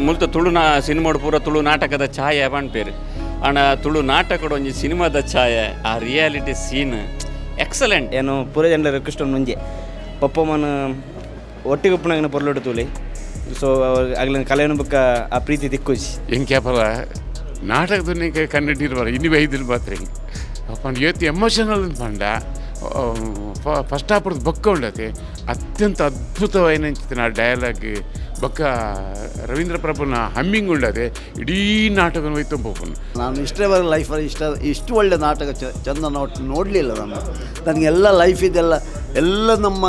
ಮುಲ್ತ ತುಳುನಾ ಸಿನಿಮಾಡ್ ಪೂರ ತುಳು ನಾಟಕದ ಛಾಯೆ ಪನ್ಪೆರ್. ಆಂಡ ತುಳು ನಾಟಕಡ್ ಒಂಜಿ ಸಿನಿಮಾದ ಛಾಯೆ, ಆ reality scene excellent. ಏನು ಪೂರ ಜನರ ರಿಕ್ವೆಸ್ಟ್ ಒಂಜೆ, ಪಪ್ಪಮ್ಮನ ಒಟ್ಟಿಗೆ ಉಪ್ಪುನಾಗನ ಪೊರ್ಲುಡು ತೂಲಿ. ಸೊ ಅಗ್ಲಿನ ಕಲೆಯನ್ನು ಬೊಕ್ಕ ಆ ಪ್ರೀತಿ ತಿಕ್ಕುಜಿ. ಎಂಕ್ಯಾಪಲ ನಾಟಕದ ಕನ್ನಡ ಬರ ಇನ್ನು ಬೈದಿಲ್ ಮಾತ್ರ ಪಂಡ ಏತ್ ಎಮೋಷನಲ್ ಪಂಡ ಫಸ್ಟ್ ಹಾಫ್ ಬೊಕ್ಕ ಉಂಡತೆ ಅತ್ಯಂತ ಅದ್ಭುತವಾಯಿನ ಡೈಲಾಗ್ ಬೊಕ್ಕ ರವೀಂದ್ರ ಪ್ರಭುನ ಹಮ್ಮಿಂಗ್ ಉಂಡತೆ ಇಡೀ ನಾಟಕನ ಹೋಯ್ತು ಪೋಪುನು. ನಾನು ಇಷ್ಟರವರೆಗೆ ಲೈಫಲ್ಲಿ ಇಷ್ಟ ಇಷ್ಟು ಒಳ್ಳೆ ನಾಟಕ ಚಂದ ನೋಡಲಿಲ್ಲ ನಾನು. ನನಗೆಲ್ಲ ಲೈಫ್ ಇದೆಲ್ಲ ಎಲ್ಲ ನಮ್ಮ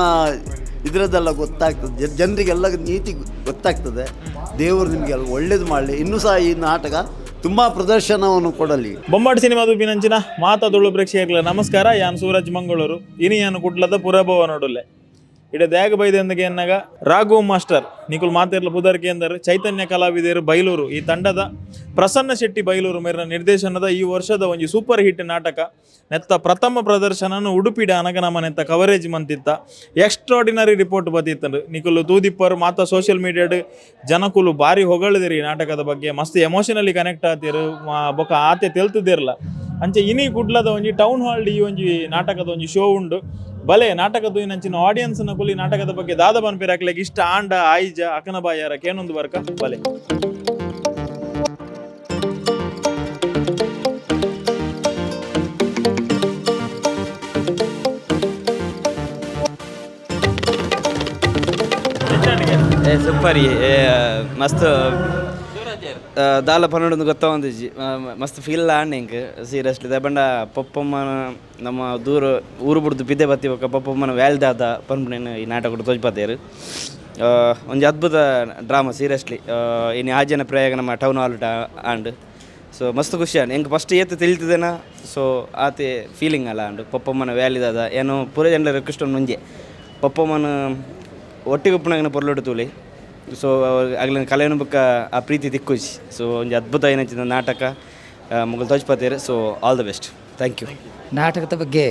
ಇದರದ್ದೆಲ್ಲ ಗೊತ್ತಾಗ್ತದೆ, ಜನರಿಗೆಲ್ಲ ನೀತಿ ಗೊತ್ತಾಗ್ತದೆ. ದೇವರು ನಿಮಗೆಲ್ಲ ಒಳ್ಳೇದು ಮಾಡಲಿ. ಇನ್ನೂ ಸಹ ಈ ನಾಟಕ ತುಂಬ ಪ್ರದರ್ಶನವನ್ನು ಕೊಡಲಿ. ಬೊಂಬಾಟ್ ಸಿನಿಮಾದ ಪಿನಂಚಿನ ಮಾತಾದುಳ್ಳು ಪ್ರೇಕ್ಷಕರ ನಮಸ್ಕಾರ. ಯಾನ್ ಸೂರಜ್ ಮಂಗಳೂರು. ಇನಿ ಯಾನು ಕುಡ್ಲದ ಪುರಭವ ನೋಡುಲ್ಲೆ. ಇಡ ದ್ಯಾಗ ಬೈದೆಂದಿಗೆ ಎನ್ನಾಗ ರಾಘು ಮಾಸ್ಟರ್ ನಿಕುಲ್ ಮಾತಿರ್ಲ ಪುದರ್ ಕೇಂದರ್ ಚೈತನ್ಯ ಕಲಾವಿದರು ಬೈಲೂರು ಈ ತಂಡದ ಪ್ರಸನ್ನ ಶೆಟ್ಟಿ ಬೈಲೂರು ಮೇರಿನ ನಿರ್ದೇಶನದ ಈ ವರ್ಷದ ಒಂಜಿ ಸೂಪರ್ ಹಿಟ್ ನಾಟಕ ನೆತ್ತ ಪ್ರಥಮ ಪ್ರದರ್ಶನನು ಉಡುಪಿಡ ಅನಗ ನಮ್ಮ ನೆತ್ತ ಕವರೇಜ್ ಮಂತಿತ್ತ ಎಕ್ಸ್ಟ್ರಾಡಿನರಿ ರಿಪೋರ್ಟ್ ಬದಿತ್ತಂಡು. ನಿಕುಲು ತೂದಿಪ್ಪರು ಮಾತ ಸೋಷಿಯಲ್ ಮೀಡಿಯಾಡ್ ಜನಕುಲು ಬಾರಿ ಹೊಗಳಿದಿರಿ ಈ ನಾಟಕದ ಬಗ್ಗೆ, ಮಸ್ತ್ ಎಮೋಷನಲಿ ಕನೆಕ್ಟ್ ಆತಿರು, ಬೊಕ ಆತೆ ತೆಲ್ತದಿರ್ಲ. ಅಂಚೆ ಇನಿ ಕುಡ್ಲದ ಒಂಜಿ ಟೌನ್ ಹಾಲ್ ಈ ಒಂಜಿ ನಾಟಕದ ಒಂಜಿ ಶೋ ಉಂಡು. ಬಲೆ ನಾಟಕದ ನಂಚಿನ ಆಡಿಯನ್ಸ್ ನ ಕುಲಿ ನಾಟಕದ ಬಗ್ಗೆ ದಾದ ಪನ್ಪಿರಾಕ್ಲೆಗ್ ಇಷ್ಟ ಆಂಡ ಆಯಿಜ ಅಕನ ಬಾಯಾರ ಕೇನೊಂದು ಬರ್ಕ ಬಲೆ. ಏ ಸೂಪರ್, ಮಸ್ತ್ ದಾಲ ಪನ್ನೊಂದು ಗೊತ್ತಾವಂದಿಜ್ಜಿ, ಮಸ್ತ್ ಫೀಲ್ ಆಂಡ್ ಎಂಕ್ ಸೀರಿಯಸ್ಲಿ. ದಾಯೆ ಪಪ್ಪಮ್ಮನ ನಮ್ಮ ದೂರ ಊರು ಬುಡ್ದು ಪಿದೆ ಬತ್ತಿ ಬೊಕ್ಕ ಪಪ್ಪಮ್ಮನ ವ್ಯಾಲ್ ದಾದ ಪನ್ಪುನೇನು ಈ ನಾಟಕ ತೋಜ್ಪಾತೇರು. ಒಂಜಿ ಅದ್ಭುತ ಡ್ರಾಮಾ ಸೀರಿಯಸ್ಲಿ. ಇನಿ ಆಜನ ಪ್ರಯೋಗ ನಮ್ಮ town hall and so ಮಸ್ತ್ ಖುಷಿ ಆಂಡ್ ಎಂಕ್. ಫಸ್ಟ್ ಏತ್ ತಿಳಿತದೇನ ಸೊ ಆತೆ ಫೀಲಿಂಗ್ ಅಲ್ಲ ಆಂಡ್ ಪಪ್ಪಮ್ಮನ ವ್ಯಾಲಿ ದಾದ. ಏನು ಪೂರ ಜನರ ರಿಕ್ವೆಸ್ಟ್ ಒಂಜೆ, ಪಪ್ಪಮ್ಮನ ಒಟ್ಟಿಗೆ ಉಪ್ಪುನಾಗನ ಪೊರ್ಲುಡು ತೂಲಿ. ಸೊ ಅಗ್ಲಿನ ಕಲೆಯನ್ನು ಬೊಕ್ಕ ಆ ಪ್ರೀತಿ ತಿಕ್ಕುಜಿ. ಸೊ ಒಂಜಿ ಅದ್ಭುತ ಏನಂಚಿನ ನಾಟಕ Mughal ತೋಜ್ಪಾತೇರು. So all the best, thank you. ನಾಟಕದ ಬಗ್ಗೆ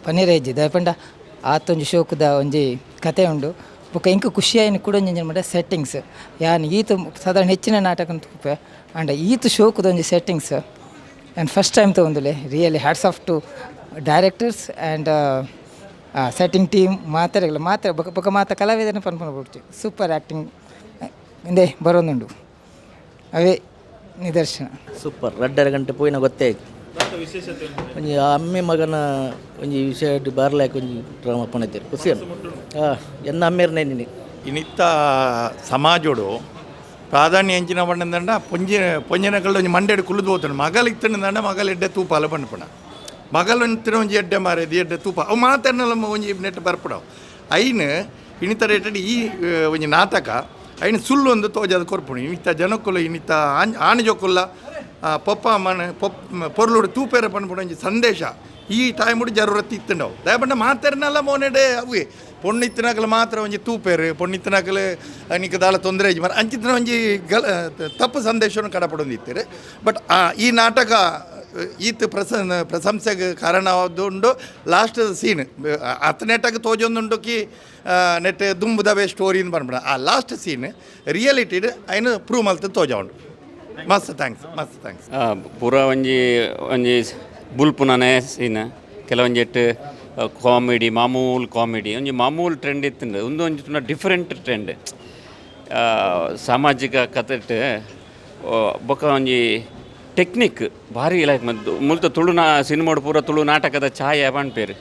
ಪನ್ನೀರ್ ಇಜ್ಜಿ ದಾಯೆ ಆತೊಂಜಿ ಶೋಕುದ ಒಂಜಿ ಕತೆ ಉಂಡು. ಬೊಕ್ಕ ಎಂಕ್ ಖುಷಿಯಾಯಿನ ಕೂಡ ಒಂಜಿ ಮಟ ಸೆಟ್ಟಿಂಗ್ಸ್. ಯಾನ್ ಈತ ಸಾಧಾರಣ ಹೆಚ್ಚಿನ ನಾಟಕ ತೂಪೆ, ಆಂಡ ಈತ ಶೋಕುದ ಒಂಜಿ settings and first time ತಗೊಂದುಲೆ. Really hats off to directors and setting team. ಮಾತೆರೆಗ್ಲ ಮಾತ್ರ ಬೊಕ ಬೊಕ ಮಾತ ಕಲಾವಿದನ ಪನ್ಪುನ ಬೊಡ್ಚಿ, ಸೂಪರ್ ಆ್ಯಕ್ಟಿಂಗ್ ಇಂದೇ ಬರೋದುಂಡು, ಅವೇ ನಿದರ್ಶನ. ಸೂಪರ್, 2.5 ಗಂಟೆ ಪೋಯಿನ ಗೊತ್ತೇ ಆಯ್ತು. ಒಂಜಿ ಅಮ್ಮೆ ಮಗನ ಒಂಜಿ ವಿಷಯ ಬಾರ್ಲಾಕ್ ಒಂಜಿ ಡ್ರಾಮಾ ಪಣತೇರು, ಖುಷಿ ಹಾಂ ಎನ್ನ ಅಮ್ಮೇರ್ನೇ ನಿನ್ನೆ. ಇನಿತ್ತ ಸಮಾಜೋಡು ಪ್ರಾಧಾನ್ಯ ಎಂಚಿನ ಪಂಡಂದಂಡ ಪೊಂಜಿ ಪೊಂಜಿನಕಲ್ಡ ಒಂಜಿ ಮಂಡೆಡ್ ಕುಲ್ಲುದು ಪೋತುಂಡು. ಮಗಲ್ ಇತ್ತಂಡ ಮಗಲ್ ಎಡ್ಡೆ ತೂಪಾಲ ಪನ್ಪುಣ, ಮಗಲ್ ಒಂತಿನ ಒಂಜಿ ಎಡ್ಡೆ ಮಾರೇದಿ ಎಡ್ಡೆ ತೂಪ ಅವು ಮಾತೆರ್ನಲ ಒಂಜಿ ನೆಟ್ ಬರ್ಪುಡವು. ಐನ್ ಇನಿತ ರೇಟೆಡ್ ಈ ಒಂಜಿ ನಾಟಕ ಐನ್ ಸುಳ್ಳು ಒಂದು ತೋಜಾದ ಕೊರ್ಪುಣು. ಇನಿತ ಜನಕ್ಕುಲು ಇನಿತ ಆಣ್ ಜೋಕುಲ್ಲ ಪೊಪ್ಪ ಅಮ್ಮನ ಪೊಪ್ ಪೊರ್ಲುಡು ತೂಪೇರ ಪನ್ಪುಣ ಒಂಜಿ ಸಂದೇಶ ಈ ಟೈಮುಡು ಜರೂರತ್ ಇತ್ತುಂಡವು. ದಯಪಂಡ ಮಾತೆರ್ನಲ್ಲ ಮೋನೆಡೆ ಅವೆ ಪೊಣ್ಣಿತ್ತಿನಕಲು ಮಾತ್ರ ಒಂಜಿ ತೂಪೇರು, ಪೊಣ್ಣಿತ್ತಿನಕಲು ನಿಕ್ ದಾಲ ತೊಂದರೆ ಇಜ್ಜಿ ಮರ ಅಂಚಿತ್ತಿನ ಒಂಜಿ ಗಲ ತಪ್ಪು ಸಂದೇಶವನ್ನು ಕಡಪಡೊಂದಿತ್ತಾರೆ. ಬಟ್ ಈ ನಾಟಕ ಈತ್ ಪ್ರಶಂಸೆಗೆ ಕಾರಣವಾದುಂಡು. ಲಾಸ್ಟ್ ಸೀನ್ ಅತ್ ನೆಟ್ಟಾಗ ತೋಜೊಂದುಂಡು ಕಿ ನೆಟ್ ದುಂಬುದವೇ ಸ್ಟೋರಿ ಪನ್ಪುಣ. ಆ ಲಾಸ್ಟ್ ಸೀನ್ ರಿಯಾಲಿಟಿಡ್ ಐನು ಪ್ರೂವ್ ಮಲ್ತು ತೋಜ ಉಂಡು. ಮಸ್ತ್ thanks, ಮಸ್ತ್ thanks. ಪೂರ ಒಂಜಿ ಒಂಜಿ ಬುಲ್ಪುನನೇ ಸೀನ್, ಕೆಲವೊಂಜೆಟ್ ಕಾಮಿಡಿ, ಮಾಮೂಲು ಕಾಮಿಡಿ, ಒಂಜಿ ಮಾಮೂಲು ಟ್ರೆಂಡ್ ಇತ್ತುಂಡು. ಉಂದು ಒಂಜಿ ಪೂರ ಡಿಫರೆಂಟ್ ಟ್ರೆಂಡ್, ಸಾಮಾಜಿಕ ಕತೆಟ್ ಬೊಕ ಒಂಜಿ ಟೆಕ್ನಿಕ್ ಭಾರಿ ಲೈಕ್ ಮದ್ದು. ಮುಲ್ತ ತುಳು ನಾ ಸಿನಿಮಾಡ್ ಪೂರ ತುಳು ನಾಟಕದ ಛಾಯೆ ಪನ್ಪೆರ್.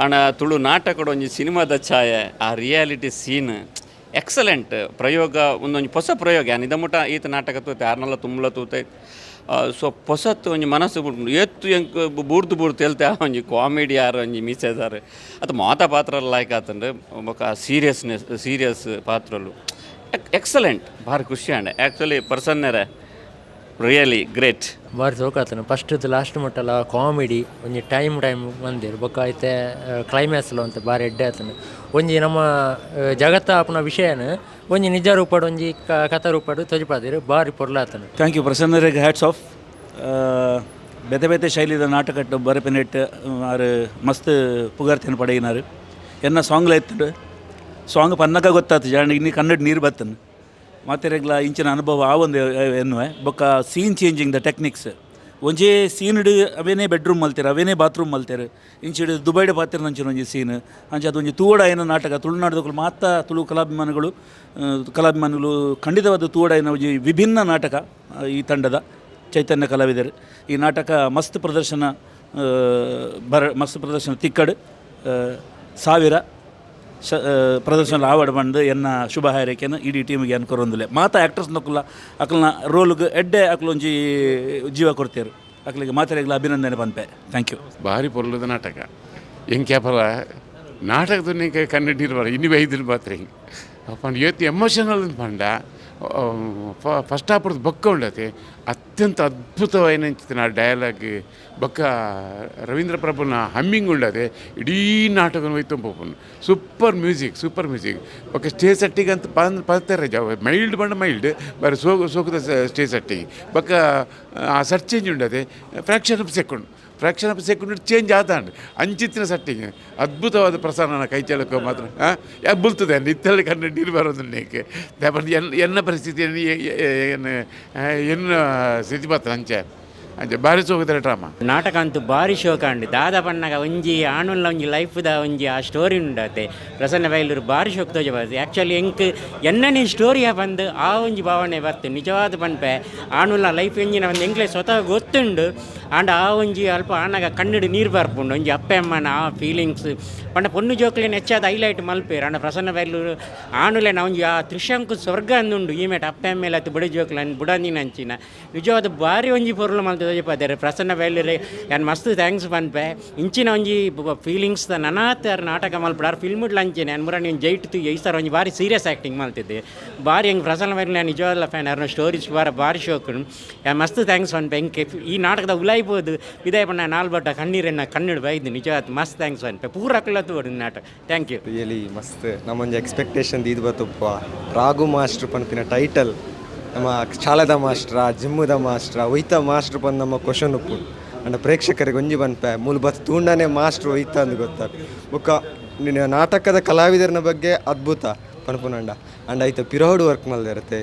ಆಂಡ ತುಳು ನಾಟಕಡ್ ಒಂಜಿ ಸಿನಿಮಾದ ಛಾಯೆ, ಆ reality scene excellent. ಪ್ರಯೋಗ ಒಂದೊಂಜಿ ಹೊಸ ಪ್ರಯೋಗ. ಯಾನ್ ಇದ ಮುಟ ಈತ ನಾಟಕ ತೂತೆ ಆರ್ನಲ್ಲ ತುಂಬಲ ತೂತೆ. ಸೊ ಪೊಸತ್ ಒಂಜಿ ಮನಸ್ಸು ಬುಡ್ಪುಂಡು. ಏತ್ ಎಂಕ್ ಬೂರ್ದು ಬೂರ್ದು ತೆಲ್ತೆ. ಆ ಒಂಜಿ ಕಾಮಿಡಿ ಆರ್ ಒಂಜಿ ಮೀಸೆದಾರ್ ಅತ್ತ ಮಾತ ಪಾತ್ರ ಲಾಯ್ಕ್ ಆತಂಡು. ಬೊಕ ಸೀರಿಯಸ್ನೆಸ್, ಸೀರಿಯಸ್ ಪಾತ್ರಲು ಎಕ್ಸಲೆಂಟ್. ಭಾರಿ ಖುಷಿ ಆಂಡ್ ಆ್ಯಕ್ಚುಲಿ. ಪ್ರಸನ್ನರೇ ರಿಯಲಿ ಗ್ರೇಟ್. ಬಾರಿ ಸೋಕಾತನ ಫಸ್ಟ್ ಲಾಸ್ಟ್ ಮುಟ್ಟಲ ಕಾಮಿಡಿ ಒಂಜಿ ಟೈಮ್ ಟೈಮ್ ಬಂದಿರು. ಬೊಕ್ಕ ಐತೆ ಕ್ಲೈಮ್ಯಾಕ್ಸ್ ಅಂತ ಬಾರಿ ಎಡ್ಡೆ ಆತನ. ಒಂಜಿ ನಮ್ಮ ಜಗತ್ತ ಆಪುನ ವಿಷಯನ ಒಂಜಿ ನಿಜ ರೂಪಡ್ ಒಂಜಿ ಕಥಾ ರೂಪಡ್ ತೊಜಪಾದಿರು, ಬಾರಿ ಪೊರ್ಲಾತನ. Thank you ಪ್ರಸನ್ನರಿಗೆ hats off. ಬೇತೆ ಬೇತೆ ಶೈಲಿದ ನಾಟಕಟ್ಟು ಬರೆಪಿನೆಟ್ ಆರು ಮಸ್ತ್ ಪುಗಾರ್ತೆನ್ ಪಡೆಯಿನಾರು. ಎನ್ನ ಸಾಂಗ್ಲ ಇತ್ತು, ಸಾಂಗ್ ಪನ್ನಕ ಗೊತ್ತಾತು ಜಾಣ ಇನ್ನಿ ಕನ್ನಡ ನೀರು ಬತ್ತನು. ಮಾತೆರೆಗ್ಲ ಇಂಚಿನ ಅನುಭವ ಆವೊಂದು ಎನ್ನುವೆ. ಬೊಕ್ಕ ಸೀನ್ ಚೇಂಜಿಂಗ್ ದ ಟೆಕ್ನಿಕ್ಸ್, ಒಂಜೇ ಸೀನ್ಡ್ ಅವೇನೇ ಬೆಡ್ರೂಮ್ ಮಲ್ತೆರ್, ಅವೇನೇ ಬಾತ್ರೂಮ್ ಮಲ್ತೆರ್. ಇಂಚಿಡ್ ದುಬೈಡ್ ಪಾತೆರ್ನಂಚಿನ ಒಂಜಿ ಸೀನ್. ಅಂಚ ಅದು ಒಂಜಿ ತೂವೊಡಾಯಿನ ನಾಟಕ. ತುಳುನಾಡದಕುಲು ಮಾತ ತುಳು ಕಲಾಭಿಮಾನಿಗಳು ಕಲಾಭಿಮಾನಿಗಳು ಖಂಡಿತವಾದ ತೂವೊಡಾಯಿನ ಒಂಜಿ ವಿಭಿನ್ನ ನಾಟಕ. ಈ ತಂಡದ ಚೈತನ್ಯ ಕಲಾವಿದರು ಈ ನಾಟಕ ಮಸ್ತ್ ಪ್ರದರ್ಶನ ಬರ ಮಸ್ತ್ ಪ್ರದರ್ಶನ ತಿಕ್ಕಡ್ 1000 ಪ್ರದರ್ಶನ ಆವಡ್ ಬಂದು ಎನ್ನ ಶುಭ ಹಾರೈಕೆಯನ್ನು ಇಡೀ ಟೀಮಿಗೆ ಅನ್ಕೊರೊಂದಿಲ್ಲ. ಮಾತ ಆ್ಯಕ್ಟರ್ಸ್ ನಕುಲ ಅಕಲ್ನ ರೋಲ್ಗೆ ಎಡ್ಡೆ ಅಕ್ಲೊಂಜಿ ಜೀವ ಕೊಡ್ತೇರು. ಅಕ್ಲಿಗೆ ಮಾತೆರೆಗ್ಲ ಅಭಿನಂದನೆ ಪನ್ಪೆ. Thank you. ಭಾರಿ ಪೊರ್ಲದ ನಾಟಕ. ಎಂಕ್ಯಾಪಲ ನಾಟಕದ ಕನ್ನಡ ಬರ ಇನ್ನು ಬೈದಿನ ಪಾತ್ರ ಹಿಂಗೆ ಪಂಡ ಏತ್ ಎಮೋಷನಲ್ ಪಂಡ ಫಸ್ಟ್ ಆಪರ್ದು ಬೊಕ್ಕ ಉಂಡತೆ ಅತ್ಯಂತ ಅದ್ಭುತವಾಯಿನ ಡೈಲಾಗ್ ಬೊಕ್ಕ ರವೀಂದ್ರ ಪ್ರಭುನ ಹಮ್ಮಿಂಗ್ ಉಂಡತೆ ಇಡೀ ನಾಟಕನ ಹೋಯ್ತು. Super music, super music. ಬೊಕ್ಕ ಸ್ಟೇಜ್ ಸೆಟ್ಟಿಗೆ ಅಂತ ಪಂತಾರೆ ಮೈಲ್ಡ್ ಬಂಡ ಮೈಲ್ಡ್ ಬಾರಿ ಸೋಕು ಸೋಕುದ ಸ್ಟೇಜ್ ಸೆಟ್ಟಿಗೆ. ಬೊಕ್ಕ ಆ ಸೆಟ್ ಚೇಂಜ್ ಉಂಡತೆ fraction of second change ಆದಾಂಡ್ ಅಂಚಿತ್ತಿನ ಸೆಟ್ಟಿಂಗ್ ಅದ್ಭುತವಾದ ಪ್ರಸನ್ನನ ಕೈ ಚಳಕ ಮಾತ್ರ ಬುಲ್ತದೆ ಇತ್ತಲ್ಲಿ ಕಣ್ಣು ನೀರು ಬರೋದು ನೀಕೆ ಎನ್ನ ಪರಿಸ್ಥಿತಿ ಎನ್ನ ಸ್ಥಿತಿ ಮಾತ್ರ ಅಂಚೆ ಅಂಚೆ ಭಾರಿ ಸೋಕುದರೆ ಡ್ರಾಮಾ. ನಾಟಕ ಅಂತೂ ಭಾರಿ ಶೋಕ ಉಂಡು. ದಾದ ಪಣ್ಣಗ ಒಂಜಿ ಆಣುಲ್ಲ ಒಂಜಿ ಲೈಫ್ದ ಒಂಜಿ ಆ ಸ್ಟೋರಿ ಉಂಡತೆ. ಪ್ರಸನ್ನ ಬೈಲೂರು ಭಾರಿ ಶೋಕ್ ತೋಜ ಆ್ಯಕ್ಚುಲಿ ಎಂಕ್ ಎನ್ನನೇ ಸ್ಟೋರಿಯ ಬಂದು ಆ ಒಂಜಿ ಭಾವನೆ ಬರ್ತು. ನಿಜವಾದ ಪನ್ಪೆ ಆಣುಲ್ಲ ಲೈಫ್ ಎಂಜಿನ ಒಂದು ಎಂಕ್ಲೆ ಸ್ವತಃ ಗೊತ್ತುಂಡು. ಆಂಡ ಆ ಒಂಜಿ ಅಲ್ಪ ಆನಗ ಕಣ್ಣಡು ನೀರು ಬರ್ಪುಂಡು ಒಂಜಿ ಅಪ್ಪೆ ಅಮ್ಮನ ಆ ಫೀಲಿಂಗ್ಸ್ ಪಂಡ ಪೊಣ್ಣು ಜೋಕ್ಲೆನ್ ಹೆಚ್ಚಾದ ಹೈಲೈಟ್ ಮಲ್ಪೇರು. ಆಂಡ ಪ್ರಸನ್ನ ಬೈಲೂರು ಆಣುಲೆನ ಒಂಜಿ ಆ ತ್ರಿಶಂಕು ಸ್ವರ್ಗ ಅಂದುಂಡು. ಈ ಮೇಟ್ ಅಪ್ಪೆ ಅಮ್ಮೇಲೆ ಅತ್ತು ಬುಡ ಜೋಕ್ಲೆನ್ ಬುಡಂದಿನ ಅಂಚಿನ ನಿಜವಾದ ಭಾರಿ ಒಂಜಿ ಪೊರ್ಲು ಮಲ್ತು ತೋಜಪಾದಾರೆ. ಪ್ರಸನ್ನ ಬೈಲೂರು ಯಾನ್ ಮಸ್ತ್ thanks ಪನ್ಪೆ. ಇಂಚಿನ ಒಂಜಿ ಫೀಲಿಂಗ್ಸ್ ನನಾತ್ ನಾಟಕ ಮಲ್ಪಡಾರ್ ಫಿಲ್ಮ್ ಅಂಚಿನ ಯಾನ್ ಮುರ ನೀವು ಜೈಟ್ ತು ಈ ಸರ್ ಒಂಜಿ ಭಾರಿ ಸೀರಿಯಸ್ ಆ್ಯಕ್ಟಿಂಗ್ ಮಲ್ತಿದ್ದೆ. ಭಾರಿ ಹೆಂಗೆ ಪ್ರಸನ್ನ ಬೈಲೂರು ನಾನು ನಿಜವಾದ ಫ್ಯಾನ್. ಅವ್ರನ್ನ ಸ್ಟೋರೀಸ್ ಬಾರ ಭಾರಿ ಶೋಕು. ಯಾನ್ ಮಸ್ತ್ thanks ಪನ್ಪೆ. ಎಂಕೆ ಈ ನಾಟಕದ ಉಲಾಯ್ಬೋದು ಇದೇ ಪಣ್ಣ ನಾಲ್ ಬಟ್ಟ ಕಣ್ಣೀರನ್ನ ಕಣ್ಣೀರು ಬೈದು ನಿಜವಾದ ಮಸ್ತ್ thanks ಪನ್ಪೆ. ಪೂರ ತೋಡು ನಾಟಕ. Thank you. Really ಮಸ್ತ್ ನಮ್ಮೊಂಜಿ ಎಕ್ಸ್ಪೆಕ್ಟೇಷನ್ ದೀದ್ ಬತ್ತುಪ್ಪ. ರಾಘು ಮಾಸ್ಟ್ರ್ ಪನ್ಪಿನ ಟೈಟಲ್ ನಮ್ಮ ಶಾಲೆದ ಮಾಸ್ಟ್ರ, ಜಿಮ್ಮುದ ಮಾಸ್ಟ್ರ, ಒಯ್ತ ಮಾಸ್ಟ್ರ್ ಪಂದ್ ನಮ್ಮ ಕ್ವಶನ್ ಉಪ್ಪು. ಅಂಡ ಪ್ರೇಕ್ಷಕರಿಗೆ ಒಂಜಿ ಪನ್ಪೆ ಮೂಲು ಬತ್ ತೂಂಡನೆ ಮಾಸ್ಟ್ರ್ ಒಯ್ತ ಅಂದ್ ಗೊತ್ತಾಗ. ಬೊಕ್ಕ ನಾಟಕದ ಕಲಾವಿದರನ ಬಗ್ಗೆ ಅದ್ಭುತ ಪನ್ಪುನಂಡ. ಅಂಡ ಐತ ಪಿರೋಡ್ ವರ್ಕ್ ಮಲ್ದಿರತ್ತೆ.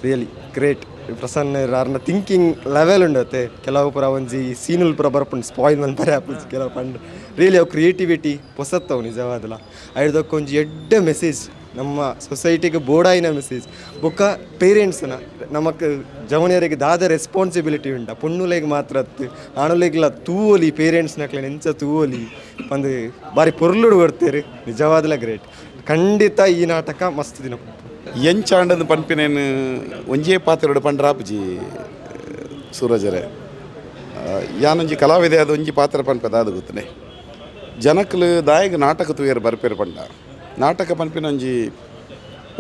ರಿಯಲಿ ಗ್ರೇಟ್ ಪ್ರಸನ್ನ ಆರ್ನ ಥಿಂಕಿಂಗ್ ಲೆವೆಲ್ ಉಂಡತೆ. ಕೆಲವು ಪುರ ಒಂಜಿ ಸೀನುಲ್ ಪುರ ಬರ್ಪುಂಡು ಸ್ಪಾಯ್ಲ್ ಮನ್ಪರೆ ಆಪುಜಿ ಕೆಲವು ಪಂಡ್. ರಿಯಲಿ ಅವು ಕ್ರಿಯೇಟಿವಿಟಿ ಪೊಸತ್ತವು ನಿಜವಾದಲ. ಐಡ್ದೊಕ್ಕ ಒಂಜಿ ಎಡ್ಡೆ ಮೆಸೇಜ್ ನಮ್ಮ ಸೊಸೈಟಿಗೆ ಬೋಡಾಯಿನ ಮೆಸೇಜ್. ಬೊಕ್ಕ ಪೇರೆಂಟ್ಸ್ನ ನಮಕ್ ಜವನಿಯರಿಗೆ ದಾದ ರೆಸ್ಪಾನ್ಸಿಬಿಲಿಟಿ ಉಂಡ ಪೊಣ್ಣುಲೆಗ್ ಮಾತ್ರ ಅತ್ತು ಆಣುಲೆಗ್ಲ ತೂವೊಲಿ ಪೇರೆಂಟ್ಸ್ನಕ್ಲೆನ್ ಎಂಚ ತೂವೊಲಿ ಪಂದ್ ಬಾರಿ ಪೊರ್ಲುಡು ಕೊರ್ತೆರ್. ನಿಜವಾದಲ ಗ್ರೇಟ್. ಖಂಡಿತ ಈ ನಾಟಕ ಮಸ್ತ್ ದಿನ. ಎಂಚಾಂಡಂದು ಪನ್ಪಿನೇನು ಒಂಜೇ ಪಾತೆರಡು ಪಂಡ್ರಾಪುಜಿ ಸೂರಜರೆ. ಯಾನೊಂಜಿ ಕಲಾವಿದೆ ಅದು ಒಂಜಿ ಪಾತ್ರ ಪನ್ಪೆದ ಅದು ಗೊತ್ತನೆ. ಜನಕ್ಲು ದಾಯಗ್ ನಾಟಕ ತೂಯರ್ ಬರ್ಪೇರು ಪಂಡ ನಾಟಕ ಪನ್ಪಿನ ಒಂಜಿ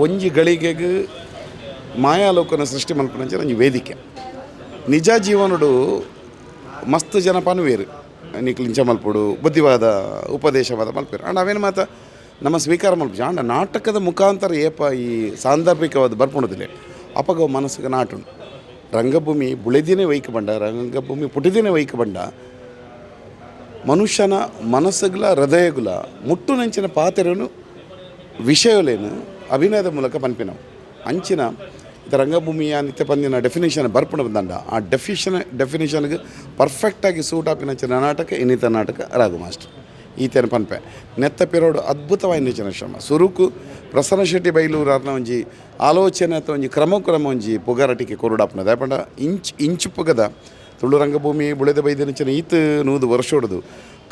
ಒಂಜಿ ಗಳಿಗೆಗ್ ಮಾಯಾಲೋಕನ ಸೃಷ್ಟಿ ಮಲ್ಪನಂಚ ಒಂಜಿ ವೇದಿಕೆ. ನಿಜ ಜೀವನಡು ಮಸ್ತ್ ಜನ ಪನ್ವೇರು ನಿಕ್ಲು ಇಂಚ ಮಲ್ಪೊಡು ಬುದ್ಧಿವಾದ ಉಪದೇಶವಾದ ಮಲ್ಪೇರು. ಆಂಡ ಅವೇನು ಮಾತ ನಮ್ಮ ಸ್ವೀಕಾರ ಮಲ್ಪುಜಿ. ಆಂಡ ನಾಟಕದ ಮುಖಾಂತರ ಏಪ ಈ ಸಾಂದರ್ಭಿಕವಾದ ಬರ್ಪುಣದಿಲ್ಲ ಅಪಗ ಮನಸ್ಸಿಗೆ ನಾಟುಂಡು. ರಂಗಭೂಮಿ ಬುಳೆದಿನೇ ವೈಕ್ ಬಂಡ, ರಂಗಭೂಮಿ ಪುಟಿದಿನೇ ವೈಕ್ ಬಂಡ ಮನುಷ್ಯನ ಮನಸ್ಸುಗಳ ಹೃದಯಗುಲ ಮುಟ್ಟುನಂಚಿನ ಪಾತೆರನು ವಿಷಯಲೇನು ಅಭಿನಯದ ಮೂಲಕ ಪನ್ಪಿನವು. ಅಂಚಿನ ಇದು ರಂಗಭೂಮಿಯ ನಿತ್ಯ ಪಂದಿನ ಡೆಫಿನೇಷನ್ ಬರ್ಪುಣ ಬಂದಂಡ ಆ ಡೆಫಿನೇಷನ್ಗೆ ಪರ್ಫೆಕ್ಟಾಗಿ ಸೂಟ್ ಆಪಿನಂಚಿನ ನಾಟಕ ಇನ್ನಿತ ನಾಟಕ ರಾಘು ಮಾಸ್ಟರ್ ಈತನ ಪನ್ಪೆ. ನೆತ್ತ ಪಿರೋಡು ಅದ್ಭುತವಾಯಿನ ಚಿನ ಶ್ರಮ ಸುರುಕು ಪ್ರಸನ್ನ ಶೆಟ್ಟಿ ಬೈಲೂರು ಒಂಜಿ ಆಲೋಚನೆ ಅಥವಾ ಒಂಜಿ ಕ್ರಮ ಕ್ರಮ ಒಂಜಿ ಪುಗರಟಿಕೆ ಕೊರುಡಾಪುನ ದಾಯೆಪಂಡ ಇಂಚ್ ಇಂಚು ಪುಗದ ತುಳು ರಂಗಭೂಮಿ ಬುಳೆದ ಬೈದಿನಂಚಿನ ಈತ್ 100 ವರ್ಷೊಡುದು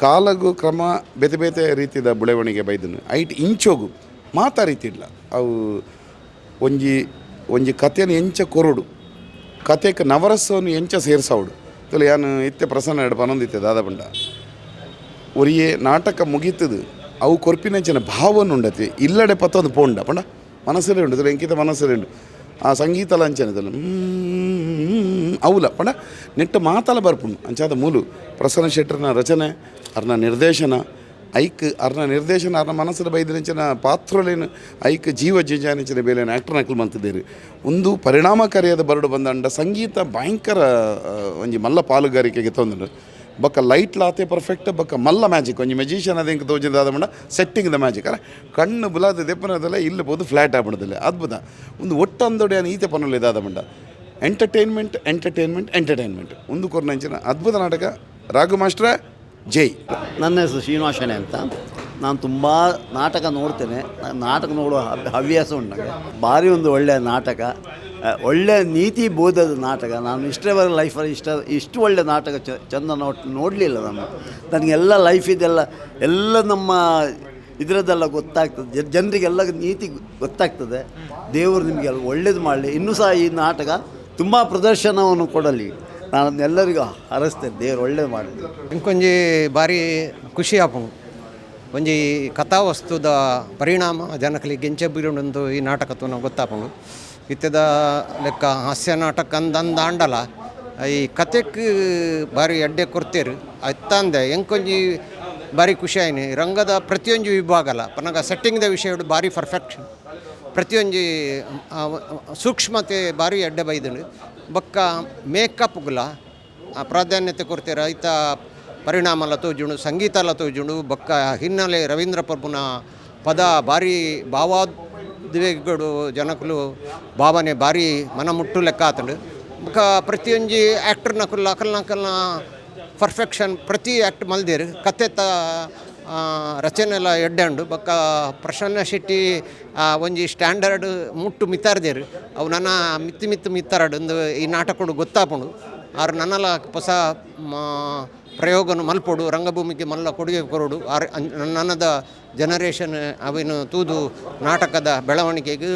ಕಾಲಗು ಕ್ರಮ ಬೇತೆ ಬೇತೆ ರೀತಿದ ಬುಳೆವಣಿಗೆ ಬೈದನು ಐಟ್ ಇಂಚೋಗು ಮಾತಾ ರೀತಿ ಇಲ್ಲ. ಅವು ಒಂಜಿ ಒಂಜಿ ಕಥೆಯನ್ನು ಎಂಚ ಕೊರಡು ಕತೆಕ್ ನವರಸವನ್ನು ಎಂಚ ಸೇರ್ಸಾವಡು ತುಲೆ ಯಾನು ಇತ್ತೆ ಪ್ರಸನ್ನ ಎಡ್ ಪನೊಂದಿತ್ತೆ ದಾದ ಪಂಡ ಒರಿಯೇ ನಾಟಕ ಮುಗೀತದು ಅವು ಕೊರ್ಪಿನಂಚಿನ ಭಾವನ ಉಂಡತಿ ಇಲ್ಲಡೆ ಪತ್ತೊಂದು ಪೋಂಡ ಪಂಡ ಮನಸ್ಸಲ್ಲೇ ಉಂಡು ತುಲೆ ಎಂಕಿತ ಮನಸ್ಸಲ್ಲೇ ಉಂಡು ಆ ಸಂಗೀತ ಲಾಂಛನ ಅವುಲ ಪಂಡ ನೆಟ್ಟ ಮಾತಲ ಬರ್ಪುಂಡು. ಅಂಚಾದ ಮೂಲು ಪ್ರಸನ್ನ ಶೆಟ್ಟರ್ನ ರಚನೆ ಅರ್ನ ನಿರ್ದೇಶನ ಐಕ್ ಅರ್ನ ನಿರ್ದೇಶನ ಅರ್ನ ಮನಸ್ಸಿನ ಬೈದಿನಂಚಿನ ಪಾತ್ರಲೇನು ಐಕ್ ಜೀವ ಜಿಂಜಾನಿಂಚಿನ ಬೇಲೇನು ಆ್ಯಕ್ಟರ್ ನಕಲು ಮಂತಿದ್ದೀರಿ. ಒಂದು ಪರಿಣಾಮಕಾರಿಯಾದ ಬರಡು ಬಂದಂಡ ಸಂಗೀತ ಭಯಂಕರ ಒಂಜಿ ಮಲ್ಲ ಪಾಲುಗಾರಿಕೆಗೆ ತೊಂದರೆ. ಬೊಕ್ಕ ಲೈಟ್ ಲಾತೆ ಪರ್ಫೆಕ್ಟ್ ಬೊಕ್ಕ ಮಲ್ಲ ಮ್ಯಾಜಿಕ್ ಒಂಜಿ ಮೆಜಿಷಿಯನ್ ಅದ ಎಂಕ್ ತೋಜಿದ ಪಂಡ ಸೆಟ್ಟಿಂಗ್ ದ ಮ್ಯಾಜಿಕ್ ಅರೆ ಕಣ್ಣು ಬುಲಾದ ದೆಪ್ಪನದಲ್ಲ ಇಲ್ಲಿ ಪೋದು ಫ್ಲ್ಯಾಟ್ ಆಪಣದಿಲ್ಲ ಅದ್ಭುತ ಒಂದು ಒಟ್ಟಂದೊಡೆ ಈತೆ ಪನ್ನೊಲ್ಲ ಇದಾದ ಪಂಡ ಎಂಟರ್ಟೈನ್ಮೆಂಟ್ ಎಂಟರ್ಟೈನ್ಮೆಂಟ್ ಎಂಟರ್ಟೈನ್ಮೆಂಟ್ ಒಂದು ಕೊರ್ನಂಚಿನ ಅದ್ಭುತ ನಾಟಕ ರಾಘು ಮಾಸ್ಟ್ರ ಜೈ. ನನ್ನ ಹೆಸರು ಶ್ರೀನಿವಾಸನೆ ಅಂತ. ನಾನು ತುಂಬ ನಾಟಕ ನೋಡ್ತೇನೆ. ನಾಟಕ ನೋಡುವ ಹವ್ಯಾಸ ಉಂಟು ನನಗೆ. ಭಾರಿ ಒಂದು ಒಳ್ಳೆಯ ನಾಟಕ, ಒಳ್ಳೆಯ ನೀತಿ ಬೋಧದ ನಾಟಕ. ನಾನು ಇಷ್ಟರವರೆಗೆ ಲೈಫಲ್ಲಿ ಇಷ್ಟು ಒಳ್ಳೆಯ ನಾಟಕ ಚಂದ ನೋಡಲಿಲ್ಲ ನಾನು. ನನಗೆಲ್ಲ ಲೈಫ್ ಇದೆಲ್ಲ ಎಲ್ಲ ನಮ್ಮ ಇದರದ್ದೆಲ್ಲ ಗೊತ್ತಾಗ್ತದೆ, ಜನರಿಗೆಲ್ಲ ನೀತಿ ಗೊತ್ತಾಗ್ತದೆ. ದೇವರು ನಿಮಗೆಲ್ಲ ಒಳ್ಳೇದು ಮಾಡಲಿ. ಇನ್ನೂ ಸಹ ಈ ನಾಟಕ ತುಂಬ ಪ್ರದರ್ಶನವನ್ನು ಕೊಡಲಿ. ನಾನು ಎಲ್ಲರಿಗೂ ಹರಸ್ತೇನೆ, ದೇವರು ಒಳ್ಳೇದು ಮಾಡಲಿ. ಇಂಕೊಂಜಿ ಭಾರಿ ಖುಷಿ ಆಪುಂಡು. ಒಂಜಿ ಕಥಾವಸ್ತುದ ಪರಿಣಾಮ ಜನಕಲಿ ಗೆಂಚೆ ಬೀರುಂಡು ಈ ನಾಟಕ ತೂನ ಗೊತ್ತಾಪುಂಡು. ಇತ್ತೆದ ಲೆಕ್ಕ ಹಾಸ್ಯ ನಾಟಕ ಅಂದಂದಾಂಡಲ ಈ ಕತೆಕ್ ಭಾರಿ ಎಡ್ಡೆ ಕೊಡ್ತೇರು ಅತ್ತಂದೆ ಎಂಕೊಂಜಿ ಭಾರಿ ಖುಷಿ ಆಯ್ನಿ. ರಂಗದ ಪ್ರತಿಯೊಂಜಿ ವಿಭಾಗಲ ಪನಗ ಸೆಟ್ಟಿಂಗ್ದ ವಿಷಯ ಭಾರಿ ಪರ್ಫೆಕ್ಷನ್, ಪ್ರತಿಯೊಂಜಿ ಸೂಕ್ಷ್ಮತೆ ಭಾರಿ ಎಡ್ಡೆ ಬೈದುಂಡು. ಬೊಕ್ಕ ಮೇಕಪ್ಗುಲ ಪ್ರಾಧಾನ್ಯತೆ ಕೊಡ್ತೇರು, ಐತ ಪರಿಣಾಮಲ ತೋಜುಂಡು, ಸಂಗೀತಲ ತೋಜುಂಡು. ಬೊಕ್ಕ ಹಿನ್ನೆಲೆ ರವೀಂದ್ರ ಪ್ರಭುನ ಪದ ಭಾರಿ ಭಾವಾದ್ವೇಗಗಳು ಜನಕುಲು ಭಾವನೆ ಭಾರಿ ಮನ ಮುಟ್ಟು ಲೆಕ್ಕ ಆತಂಡು. ಬೊಕ್ಕ ಪ್ರತಿಯೊಂಜಿ ಆ್ಯಕ್ಟರ್ ನಕುಲ್ ಅಕಲ್ ನಕಲ್ನ ಪರ್ಫೆಕ್ಷನ್ ಪ್ರತಿ ಆ್ಯಕ್ಟ್ ಮಲ್ದೇರು. ಕತೆ ರಚನೆ ಎಲ್ಲ ಎಡ್ಡೆ ಉಂಡು. ಬೊಕ್ಕ ಪ್ರಸನ್ನ ಶೆಟ್ಟಿ ಒಂಜಿ ಸ್ಟ್ಯಾಂಡರ್ಡ್ ಮುಟ್ಟು ಮಿತ್ತಾರ್ದೇರು, ಅವು ನನ್ನ ಮಿತ್ತು ಮಿತ್ತು ಮಿತ್ತಾರಡು ಒಂದು ಈ ನಾಟಕಡು ಗೊತ್ತಾಪುಂಡು. ಆರು ನನ್ನಲ ಹೊಸ ಪ್ರಯೋಗನು ಮಲ್ಪೊಡು, ರಂಗಭೂಮಿಗೆ ಮಲ್ಲ ಕೊಡುಗೆ ಕೊರಡು. ಆರ್ ನನ್ನದ ಜನರೇಷನ್ ಅವಿನ ತೂದು ನಾಟಕದ ಬೆಳವಣಿಗೆಗೆ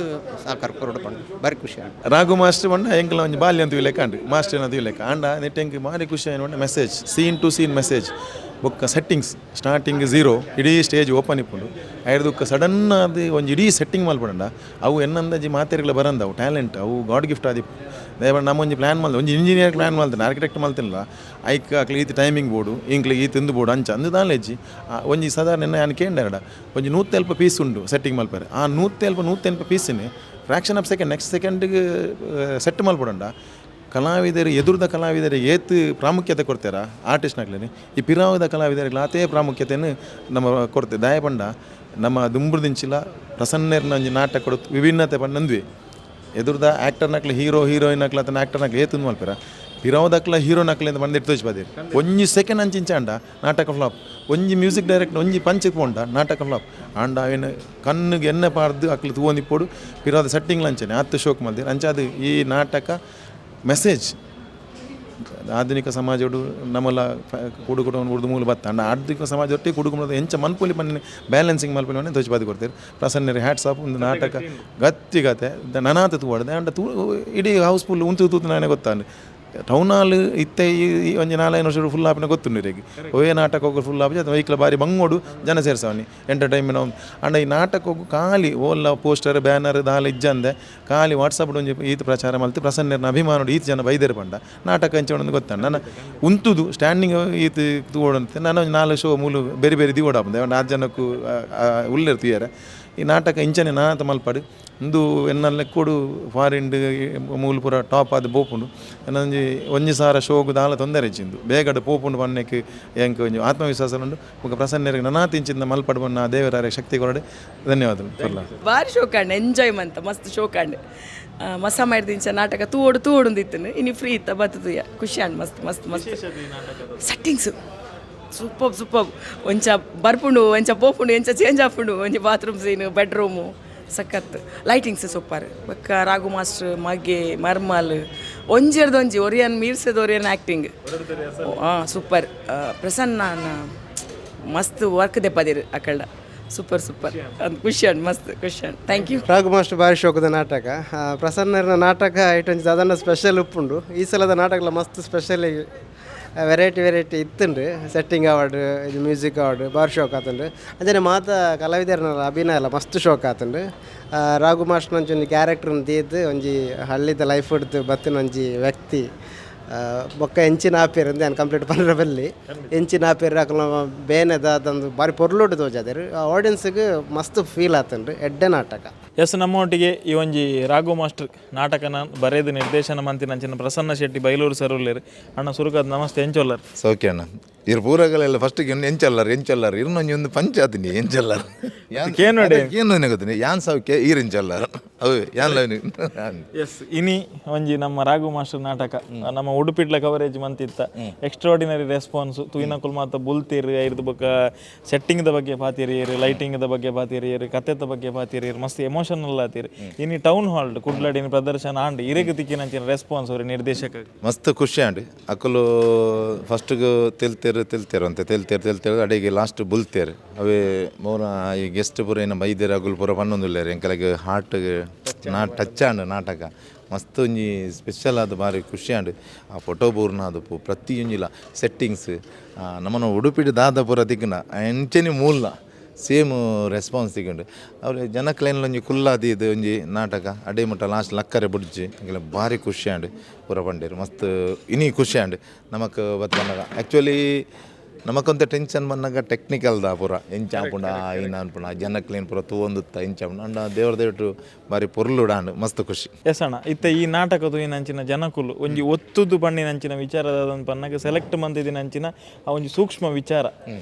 ಸಾಕಾರ ಕೊರಡು ಪಂಡು ಭಾರಿ ಖುಷಿ ಆಂಡ್. ರಾಘು ಮಾಸ್ಟರ್ ಪಂಡ ಎಂಕಲ ಒಂಜಿ ಬಾಲ್ಯ ಅಂತ ಲೆಕ್ಕ ಅಂಡ್ ಮಾಸ್ಟರ್ ಅನ್ನೋದು ಲೆಕ್ಕ ಅಂಡ ನೆಟ್ ಎಂಕ್ ಭಾರಿ ಖುಷಿ ಆಯ್ನ message, scene to scene message. ಬೊಕ್ಕ ಸೆಟ್ಟಿಂಗ್ಸ್ ಸ್ಟಾರ್ಟಿಂಗ್ ಝೀರೋ ಇಡೀ ಸ್ಟೇಜ್ ಓಪನ್ ಇಪ್ಪುಂಡು. ಐರ್ದುಕ್ಕ ಸಡನ್ ಅದು ಒಂಜಿ ಇಡೀ ಸೆಟ್ಟಿಂಗ್ ಮಲ್ಪಡಂಡ ಅವು ಎನ್ನಂದಜಿ ಮಾತೆರ್ಗಳ ಬರಂದ ಅವು ಟ್ಯಾಲೆಂಟ್, ಅವು ಗಾಡ್ ಗಿಫ್ಟ್ ಆದಿಪ್ಪು. ದಯಮಾಡಿ ನಮ್ಮ ಒಂಜಿ ಪ್ಲ್ಯಾನ್ ಮಲ್ತ ಒಂಜಿ ಇಂಜಿನಿಯರ್ ಪ್ಲ್ಯಾನ್ ಮಲ್ತಾನೆ, ಆರ್ಕಿಟೆಕ್ಟ್ ಮಲ್ತಿಲ್ಲ. ಐಕ್ ಅಕ್ಲೆ ಈತ್ ಟೈಮಿಂಗ್ ಬೋಡು, ಇಂಕ್ಲೆ ಈತ್ ಇಂದು ಬೋಡು ಅಂಚ ಅಂದು ನಾಲೆಜ್ಜಿ. ಒಂಜಿ ಸಾಧಾರಣ ನಾನು ಕೇಂದ್ರ ಒಂಜಿ 170 ಪೀಸ್ ಉಂಡು ಸೆಟ್ಟಿಂಗ್ ಮಲ್ಪಾರೆ. ಆ 170 ಪೀಸಿನ ಫ್ರ್ಯಾಕ್ಷನ್ ಆಫ್ ಸೆಕೆಂಡ್ ನೆಕ್ಸ್ಟ್ ಸೆಕೆಂಡಿಗೆ ಸೆಟ್ ಮಲ್ಪಡಂಡ. ಕಲಾವಿದರು ಎದುರುದ ಕಲಾವಿದರಿಗೆ ಏತ್ ಪ್ರಾಮುಖ್ಯತೆ ಕೊಡ್ತಾರ ಆರ್ಟಿಸ್ಟ್ನಾಗ್ಲೇನೆ, ಈ ಪಿರಾವದ ಕಲಾವಿದರಿಗೆ ಆತೇ ಪ್ರಾಮುಖ್ಯತೆಯನ್ನು ನಮ್ಮ ಕೊಡ್ತೆ. ದಯಪಂಡ ನಮ್ಮ ದುಂಬುರ್ದಿಂಚಿಲ ಪ್ರಸನ್ನೆರ್ನ ಒಂಜಿ ನಾಟಕ ಕೊಡು ವಿಭಿನ್ನತೆ ಪಂಡ ನಂದ್ವಿ. ಎದುರ್ದ ಆ್ಯಕ್ಟರ್ನಕ್ಲೆ ಹೀರೋ ಹೀರೋಯಿನ್ ಅಕ್ಲ ಅಥವಾ ಆ್ಯಕ್ಟರ್ನಕ್ಲೆ ಏತು ಮಲ್ಪೆರ ಪಿರಾವದಕ್ಲ ಹೀರೋನಕ್ಲೆ ಅಂತ ಬಂದಿಟ್ಟು ತೋಚ್ಬಾದಿರು. ಒಂಜಿ ಸೆಕೆಂಡ್ ಅಂಚಿಂಚಾಂಡ ನಾಟಕ ಫ್ಲಾಪ್, ಒಂಜಿ ಮ್ಯೂಸಿಕ್ ಡೈರೆಕ್ಟರ್ ಒಂಜಿ ಪಂಚಕ್ಕೆ ಪೋಂಡ ನಾಟಕ ಫ್ಲಾಪ್. ಆಂಡ ಅವೇನು ಕಣ್ಣಿಗೆ ಎಣ್ಣೆ ಪಾರ್ದು ಅಕ್ಲು ತೂವೊಂದಿಪ್ಪೊಡು ಪಿರಾವದ ಸೆಟ್ಟಿಂಗ್ ಲಂಚನೆ ಆತ್ ಶೋಕ್ ಮಲ್ದಿರು. ಅಂಚಾದ ಈ ನಾಟಕ ಮೆಸೇಜ್ ಆಧುನಿಕ ಸಮಾಜೋಡು ನಮ್ಮಲ್ಲ ಕುಡುಕುಟ ಉರ್ದು ಮೂಲ ಬತ್ತ ಅಂಡ ಆಧುನಿಕ ಸಮಾಜ ಒಟ್ಟಿಗೆ ಕುಡುಕು ಎಂಚ ಮನ್ಪುಲಿ ಪನ್ನೆ ಬ್ಯಾಲೆನ್ಸಿಂಗ್ ಮಲ್ಪುಲಿ ಪನ್ನೆ ತೋಚ್ಬಾದಿ ಕೊಡ್ತೀರಿ. ಪ್ರಸನ್ನರಿ ಹ್ಯಾಟ್ಸ್ ಆಫ್. ಒಂದು ನಾಟಕ ಗತ್ತಿ ಗತೆ ನನಾತ ತೂವಡ್ದೆ ಅಂಡ ತೂ ಇಡೀ ಹೌಸ್ಫುಲ್ ಉಂತು ತೂತು ನಾನೇ ಗೊತ್ತಾಂಡ್. ಟೌನ್ ಹಾಲ್ ಇತ್ತೆ ಈ ಒಂಜಿ 4-5 ವರ್ಷ ಫುಲ್ ಆಪಿನ ಗೊತ್ತುಂಡು ಇರೆಗ್. ಒವೇ ನಾಟಕ ಫುಲ್ ಆಪಿ ಅದು ವೈಕ್ಲ ಬಾರಿ ಬಂಗೋಡು ಜನ ಸೇರ್ಸವನಿ ಎಂಟರ್ಟೈನ್ಮೆಂಟ್ ಅಂಡ ಈ ನಾಟಕ ಖಾಲಿ ಓಲ್ಲ ಪೋಸ್ಟರ್ ಬ್ಯಾನರ್ ದಾಲ ಇಜ್ಜಂದೆ ಖಾಲಿ ವಾಟ್ಸಪ್ ಒಂಜಿ ಈತ ಪ್ರಚಾರ ಮಲ್ತು ಪ್ರಸನ್ನರ್ನ ಅಭಿಮಾನೋಡು ಈತ ಜನ ಬೈದೇರು ಪಂಡ ನಾಟಕ ಎಂಚ ಗೊತ್ತಾಂಡ. ನನ್ನ ಉಂತುದು ಸ್ಟ್ಯಾಂಡಿಂಗ್ ಈತ ತೂವೊಡಂತೆ ನಾನು ಒಂಜಿ 4 ಶೋ ಮೂಲು ಬೇರೆ ಬೇರೆ ದಿವೋಡಾಪುಂಡು ಒಂದು 4 ಜನಕ್ಕೂ ಉಲ್ಲೆರ್ ತೂಯರೆ. ಈ ನಾಟಕ ಇಂಚನೆ ನಾತ ಮಲ್ಪಡು ಇಂದು ಎನ್ನ ಲೆಕ್ಕೋಡು ಫಾರಿನ್ಡ್ ಮೂಲು ಪೂರ ಟಾಪ್ ಆದ್ ಪೋಪುಂಡು. ಎನ್ನೊಂಜಿ ಒಂಜಿ ಸಾರ ಶೋಗು ದಾಲ ತೊಂದರೆ ಇಜ್ಜಿಂದು ಬೇಗಡು ಪೋಪುಂಡು ಪನ್ನೆಕ್ ಎಂಕ್ ಒಂಜಿ ಆತ್ಮವಿಶ್ವಾಸ ಉಂಡು. ಬೊಕ್ಕ ಪ್ರಸನ್ನರಿಗೆ ನನಾತ್ ಇಂಚಿಂದ ಮಲ್ಪಡು ಪನ್ನ ದೇವರ ಶಕ್ತಿ ಕೊರಡೆ. ಧನ್ಯವಾದಗಳು. ಭಾರಿ ಶೋಕಾಂಡ್ ಎಂಜಾಯ್ ಮಂತ ಮಸ್ತ್ ಶೋಕಾಂಡ್ ಮಸ ಮಾಡಿದಿಂಚ ನಾಟಕ ತೂವೊಡು ತೂವೊಡುಂದಿತ್ತನು ಇನಿ ಫ್ರೀ ಇತ್ತ ಬತ್ತುಯ ಖುಷಿ ಆಂಡ್ ಮಸ್ತ್ ಮಸ್ತ್ ಮಸ್ತ್ ಸೆಟ್ಟಿಂಗ್ಸ್ ಸೂಪರ್ ಸೂಪರ್. ಒಂಚ ಬರ್ಪುಂಡು ಒಂಚ ಪೋಪುಂಡು ಎಂಚ ಚೇಂಜ್ ಆಪುಂಡು ಒಂಜಿ ಬಾತ್ರೂಮ್ ಸೀನ್ ಬೆಡ್ರೂಮು ಸಖತ್ ಲೈಟಿಂಗ್ಸ್ ಸೂಪರ್. ಬೊಕ್ಕ ರಾಘು ಮಾಸ್ಟರ್ ಮಗೆ ಮರ್ಮಲ್ ಒಂಜೆರ್ದು ಒಂಜಿ ಒರಿಯನ್ ಮೀರ್ಸೆದ ಒರಿಯನ್ ಆ್ಯಕ್ಟಿಂಗ್ ಸೂಪರ್. ಪ್ರಸನ್ನ ಮಸ್ತ್ ವರ್ಕ್ ದೆಪ್ಪದಿರು ಅಕಲ್ಡ ಸೂಪರ್ ಸೂಪರ್ ಅಂದ್ ಖುಷಿ ಅಂಡ್ ಮಸ್ತ್ ಖುಷಿ ಅಂಡ್ thank you. Raghu master ಭಾರಿ ಶೋಕದ ನಾಟಕ ಪ್ರಸನ್ನರ್ನ ನಾಟಕ ಐಟೊಂಜಿ ದಾದನ್ನ ಸ್ಪೆಷಲ್ ಉಪ್ಪುಂಡು. ಈ ಸಲದ ನಾಟಕಲ ಮಸ್ತ್ ಸ್ಪೆಷಲ್ ವೆರೈಟಿ ವೆರೈಟಿ ಇತ್ತುಂಡು. ಸೆಟ್ಟಿಂಗ್ ಅವಾರ್ಡ್ ಇದು ಮ್ಯೂಸಿಕ್ ಅವಾರ್ಡ್ ಭಾರಿ ಶೋಕ್ ಆತುಂಡು. ಅಂಚನೆ ಮಾತ ಕಲಾವಿದರ್ನಲ ಅಭಿನಯ ಎಲ್ಲ ಮಸ್ತ್ ಶೋಕ್ ಆತುಂಡು. ರಾಘು ಮಾಸ್ಟರ್ ಒಂಜಿ ಒಂಜಿ ಕ್ಯಾರೆಕ್ಟರ್ನ ದೀದ್ ಒಂಜಿ ಹಳ್ಳಿದ ಲೈಫ್ ಹಿಡ್ದು ಬತ್ತಿನ ಒಂಜಿ ವ್ಯಕ್ತಿ. ಬೊಕ್ಕ ಎಂಚಿನ ಆಪೇರ್ ಅಂದ್ ಯಾನ್ ಕಂಪ್ಲೀಟ್ ಪಂಡ್ರೆ ಬಲ್ಲಿ ಎಂಚಿನ ಆಪೇರ್ ಅಕಲ್ನ ಬೇನೆದ ಅದಂದು ಬಾರಿ ಪೊರ್ಲುಡು ತೋಜಾದೆರ್. ಆಡಿಯನ್ಸ್ಗ್ ಮಸ್ತ್ ಫೀಲ್ ಆತುಂಡು. ಎಡ್ಡೆ ನಾಟಕ. ಎಸ್ ನಮ್ಮೊಟ್ಟಿಗೆ ಈ ಒಂಜಿ ರಾಘು ಮಾಸ್ಟರ್ ನಾಟಕನ ಬರೆದು ನಿರ್ದೇಶನ ಮಂತಿನಂಚಿನ ಪ್ರಸನ್ನ ಶೆಟ್ಟಿ ಬೈಲೂರು ಸರ್ ಉಲ್ಲೆರ್. ಅಣ್ಣ ಸುರುಕಾದ್ ನಮಸ್ತೆ, ಎಂಚೊಲ್ಲರ್? ಸೌಖ್ಯ ಅಣ್ಣ. ಇರ್ ಪೂರಗಲೆಲ್ಲ ಫಸ್ಟಿಗೆ ಎಂಚಲ್ಲಾರ ಎಂಚಲ್ಲಾರ ಇರ್ನೊಂಜಿ ಒಂದು ಪಂಚಾತಿನಿ ಎಂಚಲ್ಲಾರ. ಕೇನೋಡೆ. ಏನು ಗೊತ್ತಿನಿ ಯಾನ್ ಸಾವ್ಕೆ ಈರ್ ಎಂಚಲ್ಲಾರ ಅವು ಯಾನ್ ಲವ್ನಿ. ಎಸ್, ಇನಿ ಒಂಜಿ ನಮ್ಮ ರಾಘು ಮಾಸ್ಟರ್ ನಾಟಕ ನಮ್ಮ ಉಡುಪಿಟ್ಲ ಕವರೇಜ್ ಮಂತಿತ್ತ ಎಕ್ಸ್ಟ್ರಾಡಿನರಿ ರೆಸ್ಪಾನ್ಸ್. ತೂಯಿನಕುಲು ಮಾತ ಬುಲ್ತೀರ್, ಐರ್ದು ಬೊಕ್ಕ ಸೆಟ್ಟಿಂಗ್ದ ಬಗ್ಗೆ ಪಾತಿರಿಯರು, ಲೈಟಿಂಗ್ದ ಬಗ್ಗೆ ಪಾತಿರಿಯರು, ಕತೆತ ಬಗ್ಗೆ ಪಾತಿರಿಯರು, ಮಸ್ತ್ ಎಮೋಷನಲ್ ಆತೀರಿ. ಇನಿ ಟೌನ್ ಹಾಲ್ ಕುಡ್ಲಡಿನ ಪ್ರದರ್ಶನ ಆಂಡ್, ಇರೆಗ್ ತಿಕ್ಕಿನಂಚಿನ ರೆಸ್ಪಾನ್ಸ್ ಅವ್ರ ನಿರ್ದೇಶಕ? ಮಸ್ತ್ ಖುಷಿ ಆಂಡ್. ಅಕುಲು ಫಸ್ಟ್ಗೆ ತೆಲ್ತೇರು ತೆಲ್ತೇರು ಅಂತ ತೆಲ್ತೇರು ತೆಲ್ತೇರು, ಅಡಿಗೆ ಲಾಸ್ಟ್ ಬುಲ್ತೇರು. ಅವೇ ಮೋರ ಈ ಗೆಸ್ಟ್ ಪೂರ ಏನ ಬೈದೇರು, ಅಗುಲು ಪೂರ ಪನ್ನೊಂದುಲ್ಲೇರು ಎಂಕಲೆಗ್ ಹಾರ್ಟ್ ನಾ ಟಚ್ ಆಂಡ್. ನಾಟಕ ಮಸ್ತ್ ಒಂಜಿ ಸ್ಪೆಷಲ್ ಆದ್ ಬಾರಿ ಖುಷಿ ಆಂಡ್. ಆ ಫೋಟೋ ಬೂರ್ನ ಆದಪು ಪ್ರತಿಯೊಂಜಿಲ ಸೆಟ್ಟಿಂಗ್ಸ್ ನಮ್ಮನ ಉಡುಪಿಡ್ ದಾದ ಪೂರ ತಿಕ್ಕುನ ಅಂಚನೆ ಮೂಲ ಸೇಮ್ ರೆಸ್ಪಾನ್ಸ್ ತಿಕ್ಕುಂಡು. ಅವ್ರೆ ಜನಕ್ಲೆನ್ಲ ಒಂಜಿ ಕುಲ್ಲಾದಿ ಇದು ಒಂಜಿ ನಾಟಕ ಅಡೇ ಮುಟ್ಟ ಲಾಸ್ಟ್ ಲಕ್ಕರೆ ಬುಡ್ಜಿ ಎಂಕಲೆ ಬಾರಿ ಖುಷಿ ಆಂಡ್ ಪೂರ ಪಂಡೇರು. ಮಸ್ತ್ ಇನಿ ಖುಷಿ ಆಂಡ್ ನಮಕ್ ಬತ್ತನಾಗ. ಆ್ಯಕ್ಚುಲಿ ನಮಕೊಂತ ಟೆನ್ಷನ್ ಬಂದಾಗ ಟೆಕ್ನಿಕಲ್ ದಾ ಪೂರ ಎಂಚ ಆಪುಂಡ ಐನ ಅನ್ಪುಂಡ, ಜನಕ್ಲೇನ್ ಪೂರ ತೂವೊಂದುತ್ತ ಎಂಚ ಆಪುಂಡ. ಅಂಡ ದೇವ್ರ ದೇವಟು ಬಾರಿ ಪೊರ್ಲುಡಾಂಡ್, ಮಸ್ತ್ ಖುಷಿ. ಎಸ್ ಅಣ್ಣ, ಇತ್ತೆ ಈ ನಾಟಕ ತೂಯಿನಂಚಿನ ಜನಕುಲು ಒಂಜಿ ಒತ್ತುದು ಪಂಡಿನಂಚಿನ ವಿಚಾರದ ಪನ್ನಗ ಸೆಲೆಕ್ಟ್ ಮಂತಿದಿನಂಚಿನ ಆ ಒಂಜಿ ಸೂಕ್ಷ್ಮ ವಿಚಾರ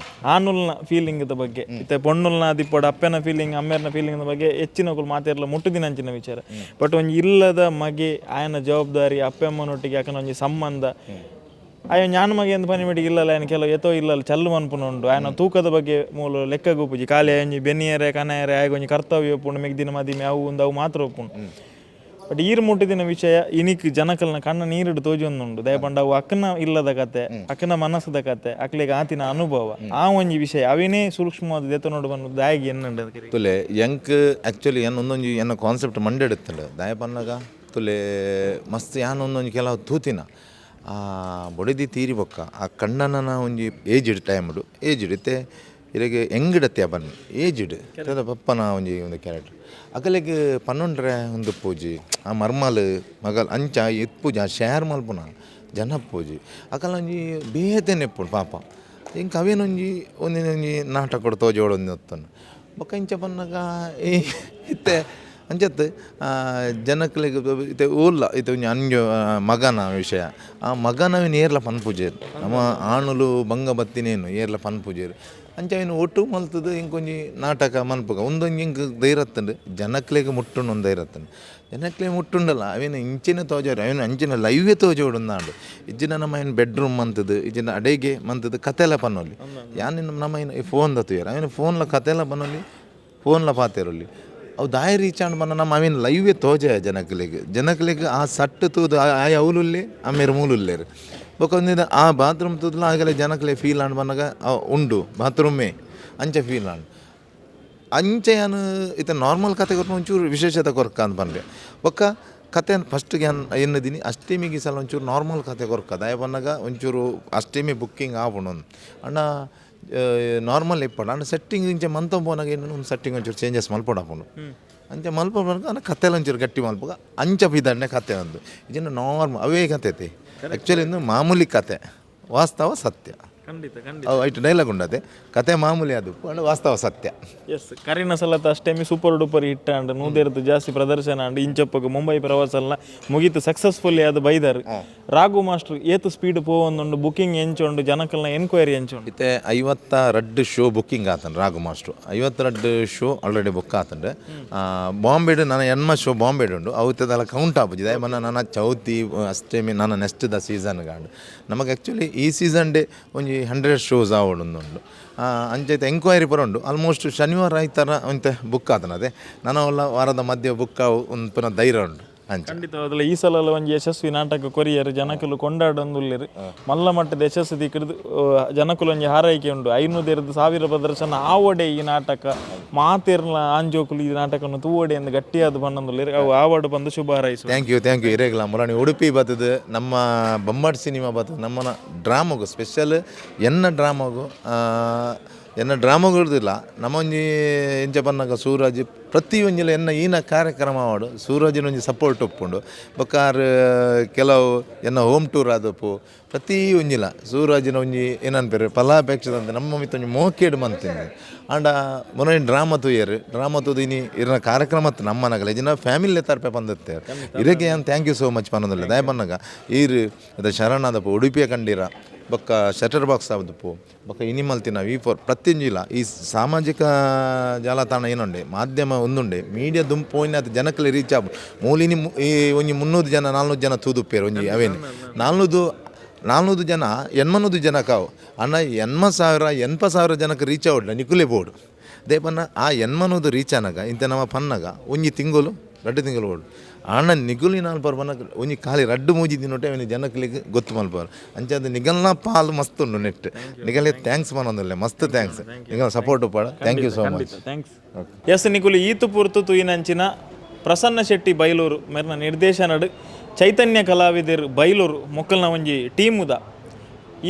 ಆನುಲ್ನ ಫೀಲಿಂಗ್ದ ಬಗ್ಗೆ, ಇತ್ತೆ ಪೊಣ್ಣುಲ್ನ ದಿಪ್ಪೊಡು ಅಪ್ಪನ ಫೀಲಿಂಗ್ ಅಮ್ಮೆರ್ನ ಫೀಲಿಂಗ್ ಬಗ್ಗೆ ಹೆಚ್ಚಿನಕುಲು ಮಾತೆರ್ಲ ಮುಟ್ಟುದಿನಂಚಿನ ವಿಚಾರ. ಬಟ್ ಒಂಜಿ ಇಲ್ಲದ ಮಗೆ ಆಯನ ಜವಾಬ್ದಾರಿ, ಅಪ್ಪೆ ಅಮ್ಮನೊಟ್ಟಿಗೆ ಅಕನ ಒಂಜಿ ಸಂಬಂಧ, ಆಯೋ ಜ್ಞಾನ ಮಗೆ ಎಂದು ಪನಿಮಿಟಿಗೆ ಇಲ್ಲಲ್ಲ, ಆಯನ ಕೆಲವು ಎತ್ತೋ ಇಲ್ಲಲ್ಲ ಚಲ್ಲು ಮನ್ಪುನ ಉಂಡು, ಆಯನ ತೂಕದ ಬಗ್ಗೆ ಮೂಲು ಲೆಕ್ಕ ಗೊಪ್ಪುಜಿ, ಖಾಲಿ ಒಂಜಿ ಬೆನ್ನಿಯರೆ ಕನಯರೆ ಆಯಗ ಒಂಜಿ ಕರ್ತವ್ಯ ಉಪ್ಪುಂಡು, ಮೆಗ್ದಿನ ಮದಿಮೆ ಅವು ಒಂದು ಅವು ಮಾತ್ರ ಉಪ್ಪುಂಡು. ಬಟ್ ಈರ್ ಮುಟ್ಟಿದಿನ ವಿಷಯ ಇನಿಕ್ ಜನಕಲ್ನ ಕಣ್ಣ ನೀರಿಡು ತೋಜೊಂದುಂಡು. ದಯಪಂಡ ಅವು ಅಕ್ಕನ ಇಲ್ಲದ ಕತೆ, ಅಕ್ಕನ ಮನಸ್ಸದ ಕತೆ, ಅಕ್ಲೆಗ್ ಆತಿನ ಅನುಭವ, ಆ ಒಂಜಿ ವಿಷಯ ಅವೇನೇ ಸೂಕ್ಷ್ಮವಾದ ದೆತ್ತ ನೋಡು ಬಂದು ದಾಯಿಗೆ ಎನ್ನುಂಡು ಅದಕ್ಕೆ. ತುಲೆ ಎಂಕ್ ಆ್ಯಕ್ಚುಲಿ ಎನ್ ಒಂದೊಂಜಿ ಎನ್ನ ಕಾನ್ಸೆಪ್ಟ್ ಮಂಡೆಡುತ್ತಂಡು ದಾಯ ಪನ್ನಗ ತುಲೆ ಮಸ್ತ್ ಯಾನ್ ಒಂದೊಂಜಿ ಕೆಲವು ತೂತಿನ ಆ ಬೊಡೆದಿ ತೀರಿ ಬೊಕ್ಕ ಆ ಕಣ್ಣನ ಒಂಜಿ ಏಜ್ಡ್ ಟೈಮ್ಡು ಏಜ್ಡ್ ಇತ್ತೆ ಇರೆಗೆ ಎಂಗಿಡತ್ತೆ ಬನ್ನಿ ಏಜ್ಡ್ ಪಪ್ಪನ ಒಂಜಿ ಒಂದು ಕ್ಯಾರೆಕ್ಟರ್ ಅಗಲೆಗ್ ಪನ್ನೊಂಡ್ರೆ ಒಂದು ಪೂಜಿ ಆ ಮರ್ಮಲ್ ಮಗಲ್ ಅಂಚ ಇತ್ ಪೂಜೆ ಆ ಶೇರ್ ಮಲ್ಪುನ ಜನ ಪೂಜಿ ಅಕಲ ಒಂಜಿ ಬೇತೆನೆ ಇಪ್ಪುಂಡು ಪಾಪ. ಇಂಕ ಅವೇನೊಂಜಿ ಒಂದಿನೊಂಜಿ ನಾಟಕ ತೋಜೋಡು ಒಂಜಿ ಒತ್ತನು ಬೊಕ್ಕ ಇಂಚ ಪನ್ನಗ ಈ ಇತ್ತೆ ಅಂಚತ್ ಜನಕ್ಲೆಗ್ ಇತ್ತೆ ಊರ್ಲ ಇತ್ತೆ ಒಂಜಿ ಅಂಜು ಮಗನ ವಿಷಯ, ಆ ಮಗನವಿನ ಏರ್ಲ ಪನ್ಪುಜೆರ್ ನಮ್ಮ ಆಣುಲು ಬಂಗ ಬತ್ತಿನೇನು ಏರ್ಲ ಪನ್ಪುಜೆರ್ ಅಂಚ ಅವಿನ ಒಟ್ಟು ಮಲ್ತದು ಇಂಕೊಂಜಿ ನಾಟಕ ಮನ್ಪುಗ ಉಂದೊಂಜಿ ಇಂಕ್ ಧೈರ್ಯತ್ತಂಡು ಜನಕ್ಲೆಗ್ ಮುಟ್ಟುಂಡು ಒಂದು ಧೈರ್ಯತ್ತಂಡು ಜನಕ್ಲೆ ಮುಟ್ಟುಂಡಲ್ಲ ಅವೇನು ಇಂಚಿನ ತೋಜೋರು ಅವೇನು ಅಂಚಿನ ಲೈವೇ ತೋಜೋಡು ಇಜ್ಜಿನ ನಮ್ಮ ಏನು ಬೆಡ್ರೂಮ್ ಮಂತದು ಇಜ್ಜಿನ ಅಡೇಗೆ ಮಂತದು ಕತೆಲ ಪನ್ನೊಲಿ ಯಾನ್ ನಮ್ಮ ಏನು ಈ ಫೋನ್ ದತ್ತುಯರ್ ಅವೇನು ಫೋನ್ಲ ಕತೆಲ ಪನ್ನೊಲಿ ಫೋನ್ಲ ಪಾತೆರೊಲಿ ಅವು ದಾಯ ರೀಚ್ ಆಂಡ್ ಬನ್ನ ನಮ್ಮ ಅವೇನು ಲೈವೇ ತೋಜ ಜನಕ್ಲೆಗ್ ಜನಕ್ಲೆಗ್ ಆ ಸಟ್ಟು ತೂದು ಆಯ ಅವಲುಲ್ಲೆ ಆಮೇಲೆ ಮೂಲುಲ್ಲೇರು ಬೊಕ ಒಂದಿನ ಆ ಬಾತ್ರೂಮ್ ತೂದ್ಲ ಆಗಲೇ ಜನಕ್ಲೆ ಫೀಲ್ ಆಂಡ್ ಬನ್ನಗ ಉಂಡು ಬಾತ್ರೂಮೇ ಅಂಚ ಫೀಲ್ ಆಂಡ್ ಅಂಚ ಯಾನ್ ಇತ್ತೆ ನಾರ್ಮಲ್ ಕತೆ ಕೊರ್ಪುನ ಒಂಚೂರು ವಿಶೇಷತೆ ಕೊರ್ಕ ಅಂತ ಪನ್ಪೆ. ಬೊಕ್ಕ ಕತೆ ಫಸ್ಟ್ಗೆ ಯಾನ್ ಎನ್ನದಿನಿ ಅಷ್ಟಮಿಗೆ ಸಲ ಒಂಚೂರು ನಾರ್ಮಲ್ ಕತೆ ಕೊರ್ಕ ದಾಯ ಪನ್ನಗ ಒಂಚೂರು ಅಷ್ಟಮಿ ಬುಕ್ಕಿಂಗ್ ಆಪುಂಡು ಅಣ್ಣ ನಾರ್ಮಲ್ ಇಪ್ಪಡ ಅಂಡ ಸೆಟ್ಟಿಂಗ್ ಇಂಚ ಮಂತ ಪೋನಾಗ ಏನು ಒಂದು ಸೆಟ್ಟಿಂಗ್ ಒಂಚೂರು ಚೇಂಜಸ್ ಮಲ್ಪೊಡು ಆಪುಂಡು ಅಂಚ ಮಲ್ಪ ಅನ್ನ ಕತೆಲ ಒಂಚೂರು ಗಟ್ಟಿ ಮಲ್ಪುಗ ಅಂಚ ಪಿದಡ್ನೆ ಕತೆ ಒಂದು ಇಜಿನ ನಾರ್ಮಲ್ ಅವೇ ಕತೆ ಐತಿ ಆ್ಯಕ್ಚುಲಿ ಇಂದು ಮಾಮೂಲಿ ಕತೆ ವಾಸ್ತವ ಸತ್ಯ. ಖಂಡಿತ ಖಂಡಿತ. ಅವು ಐಟ್ ಡೈಲಾಗ್ ಉಂಡತೆ ಕತೆ ಮಾಮೂಲಿ ಅದು ಪಂಡ ವಾಸ್ತವ ಸತ್ಯ. ಎಸ್, ಕರಿನ ಸಲತ ಅಷ್ಟೇಮಿ ಸೂಪರ್ ಡೂಪರ್ ಹಿಟ್ ಆಂಡ್ ನೂದೆರ್ದು ಜಾಸ್ತಿ ಪ್ರದರ್ಶನ ಆಂಡ್ ಇಂಚಪ್ಪಗ್ ಮುಂಬೈ ಪ್ರವಾಸ ಎಲ್ಲ ಮುಗೀತು ಸಕ್ಸಸ್ಫುಲ್ಲಿ ಅದು ಬೈದಾರ್. ರಾಘು ಮಾಸ್ಟರ್ ಏತು ಸ್ಪೀಡ್ ಪೋವೊಂದುಂಡು, ಬುಕಿಂಗ್ ಎಂಚುಂಡು, ಜನಕಲ್ನ ಎನ್ಕ್ವೈರಿ ಎಂಚುಂಡು? ಇತ್ತೆ 52 ಶೋ ಬುಕ್ಕಿಂಗ್ ಆತಂಡ್ Raghu master, 52 show already book ಆತಂಡ್. ಬಾಂಬೆಡ್ ನನ್ನ ಎನ್ಮ ಶೋ ಬಾಂಬೆಡ್ ಉಂಡು ಅವು ಇತ್ತದಲ್ಲ ಕೌಂಟ್ ಆಪುಜಿ ದಾಯ ಮನ್ನ ನನ್ನ ಚೌತಿ ಅಷ್ಟೇಮಿ ನನ್ನ ನೆಕ್ಸ್ಟ್ the season ಗಾಂಡ್ ನಮಗೆ ಆ್ಯಕ್ಚುಲಿ ಈ ಸೀಸನ್ ಡೇ ಒಂಜಿ 100 ಶೋಸ್ ಆವೊಡೊಂದುಂಡು. ಅಂಚೈತೆ ಎಂಕ್ವೈರಿ ಪೂರ ಉಂಡು ಆಲ್ಮೋಸ್ಟ್ ಶನಿವಾರ ಐತಾರ ಒಂತೆ ಬುಕ್ ಆತನದೆ ನನ್ನ ವಾರದ ಮಧ್ಯೆ ಬುಕ್ ಆವು ಒಂದು ಪುನಃ ಧೈರ್ಯ ಉಂಡು ಅಂಚ. ಖಂಡಿತವಾದಲ ಈ ಸಲ ಒಂಜಿ ಯಶಸ್ವಿ ನಾಟಕ ಕೊರಿಯರ್ ಜನಕುಲು ಕೊಂಡಾಡೊಂದುಲ್ಲೆರ್ ಮಲ್ಲ ಮಟ್ಟದ ಯಶಸ್ಸು ದಿಕ್ಕಿಡ್ದು ಜನಕುಲು ಒಂಜಿ ಹಾರೈಕೆ ಉಂಡು 500 1000 ಪ್ರದರ್ಶನ ಆವಡೆ ಈ ನಾಟಕ ಮಾತೆರ್ನ ಆಂಜೋಕುಲು ಈ ನಾಟಕವನ್ನು ತೂವಡೆ ಎಂದು ಗಟ್ಟಿಯಾದ ಬಣ್ಣೊಂದುಲ್ಲೆರ್ ಅವು ಆವಡ್ ಬಂದು ಶುಭ ಹಾರೈಸು. Thank you thank you. ಇರೇಗ್ಲ ಮುರಾಣಿ Udupi ಬತ್ತದ ನಮ್ಮ ಬೊಂಬಾಟ್ ಸಿನಿಮಾ ಬತ್ತದ ನಮ್ಮನ ಡ್ರಾಮಗು ಸ್ಪೆಷಲ್ ಎನ್ನ ಡ್ರಾಮಗು ಎನ್ನ ಡ್ರಾಮಗುರ್ದಿಲ್ಲ ನಮ್ಮ ಒಂಜಿ ಎಂಚ ಪನ್ನಗ ಸೂರಜ್ ಪ್ರತಿ ಒಂಜಿಲ ಎನ್ನ ಈನ ಕಾರ್ಯಕ್ರಮ ಆವಡು ಸೂರಜಿನ ಒಂಜಿ ಸಪೋರ್ಟ್ ಉಪ್ಪುಂಡು ಬೊಕ್ಕಾರ್ ಕೆಲವು ಎನ್ನ ಹೋಮ್ ಟೂರ್ ಆದಪ್ಪು ಪ್ರತಿ ಒಂಜಿಲ ಸೂರಜಿನ ಒಂಜಿ ಏನನ್ಪೇರು ಫಲಾಪೇಕ್ಷದಂತೆ ನಮ್ಮ ಮಿತ್ತ ಒಂಜಿ ಮೋಕೇಡು ಮಂತಿಂದು ಆಂಡ ಮೊನ್ನೆ ಡ್ರಾಮ ತೂಯರ್ ಡ್ರಾಮ ತೂದು ಇನಿ ಇರನ ಕಾರ್ಯಕ್ರಮ ನಮ್ಮ ನಗಲ ಇಜಿನ ಫ್ಯಾಮಿಲಿ ತರ್ಪೆ ಬಂದಿತ್ತೆ ಇರಗೆ ಯಾನ್ thank you so much ಪನ್ನೊಂದಿಲ್ಲ ದಯ ಪನ್ನಗ ಈರ್ ಶರಣಾದಪ್ಪ ಉಡುಪಿಯ ಕಂಡೀರ ಬೊಕ್ಕ ಶಟರ್ ಬಾಕ್ಸ್ ಆದುಪ್ಪು ಬೊಕ್ಕ ಇನಿ ಮಲ್ತಿನ ವಿ ಫೋರ್ ಪ್ರತಿಯೊಂಜಿಲ ಈ ಸಾಮಾಜಿಕ ಜಾಲತಾಣ ಏನೊಂಡೆ ಮಾಧ್ಯಮ ಒಂದುಂಡೆ ಮೀಡಿಯಾ ದುಂಪು ಪೋಯಿನಾತ್ ಜನಕ್ಲೆ ರೀಚ್ ಆಪು. ಮೂಲಿನಿ ಈ ಒಂಜಿ 300 ಜನ 400 ಜನ ತೂದುಪ್ಪೇರು ಒಂಜಿ ಅವೇನು 400 ಜನ 800 ಜನಕ್ಕಾವು ಅಣ್ಣ 80,000 80,000 ಜನಕ್ಕೆ ರೀಚ್ ಆವಡ್ಲ ನಿಕುಲೆ ಬೋರ್ಡ್ ದೇಪನ್ನ ಆ 800 ರೀಚ್ ಆನಗ ಇಂತ ನಮ್ಮ ಪನ್ನಗ ಒಂಜಿ ತಿಂಗಳು ರಡ್ಡು ತಿಂಗಳು ಬೋಡು ಆಂಡ ನಿಗುಲಿ ನಾಲ್ಪರ್ ಪನ್ನಗ ಒಂಜಿ ಖಾಲಿ ರಡ್ಡು ಮೂಜಿ ದಿನೊಟ್ಟೆ ಅವನಿ ಜನಕ್ಲೆಗ್ ಗೊತ್ತು ಮಲ್ಪರು. ಅಂಚಾದ್ ನಿಗಲ್ನ ಪಾಲ್ ಮಸ್ತ್ ಉಂಡು ನೆಟ್ ನಿಗಲೆ thanks ಪನೊಂದುಲ್ಲೆ ಮಸ್ತ್ thanks ನಿಗಲ್ ಸಪೋರ್ಟ್ ಉಪ್ಪಡ. Thank you so much. Thanks. Yes ನಿಕುಲು ಈತು ಪೂರ್ತು ತೂಯಿನಂಚಿನ ಪ್ರಸನ್ನ ಶೆಟ್ಟಿ ಬೈಲೂರು ಮೆರ್ನ ನಿರ್ದೇಶನಡ್ ಚೈತನ್ಯ ಕಲಾವಿದರ್ ಬೈಲೂರು ಮೊಕ್ಕಲ್ನ ಒಂಜಿ ಟೀಮುದ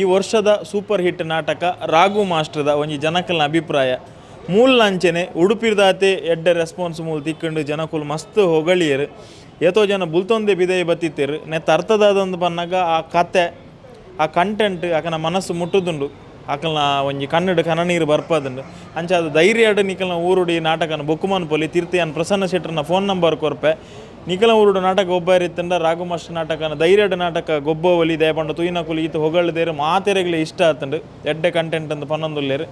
ಈ ವರ್ಷದ ಸೂಪರ್ ಹಿಟ್ ನಾಟಕ ರಾಘು ಮಾಸ್ಟರ್ದ ಒಂಜಿ ಜನಕಲ್ನ ಅಭಿಪ್ರಾಯ ಮೂಲ ಅಂಚೆನೆ ಉಡುಪಿರ್ದಾತೆ ಎಡ್ಡೆ ರೆಸ್ಪಾನ್ಸ್ ಮೂಲ ತಿಕ್ಕಂಡು ಜನಕುಲು ಮಸ್ತ್ ಹೊಗಳಿಯರು. ಏತೋ ಜನ ಬುಲ್ತೊಂದೆ ಬಿದೆಯ ಬತ್ತಿತ್ತೇರು ನೆತ್ತ ಅರ್ಥದಾದೊಂದು ಬನ್ನಾಗ ಆ ಕತೆ ಆ ಕಂಟೆಂಟ್ ಆಕನ ಮನಸ್ಸು ಮುಟ್ಟುದುಂಡು ಆಕಲ್ನ ಒಂಜಿ ಕನ್ನಡ ಕನನೀರು ಬರ್ಪದುಂಡು. ಅಂಚಾದ ಧೈರ್ಯಡ್ ನಿಕಲ್ನ ಊರುಡಿ ನಾಟಕನ ಬೊಕ್ಕುಮನ್ ಪೊಲಿ ತೀರ್ಥಯಾನ್ ಪ್ರಸನ್ನ ಶೆಟ್ಟರ್ನ ಫೋನ್ ನಂಬರ್ ಕೊರ್ಪೆ. ನಿಕಲ ಊರುಡು ನಾಟಕ ಒಬ್ಬರಿತ್ತಂಡ ರಾಘು ಮಾಸ್ಟರ್ ನಾಟಕನ ಧೈರ್ಯಡ್ ನಾಟಕ ಗೊಬ್ಬವಲಿ ದಯಪಂಡ ತುಯಿನಕುಲು ಈತ ಹೊಗಳದೇರು ಮಾತೆರೆಗ್ಲೆ ಇಷ್ಟ ಆತಂಡು ಎಡ್ಡೆ ಕಂಟೆಂಟ್ ಅಂದ್ ಪನ್ನೊಂದುಲ್ಲೇರು.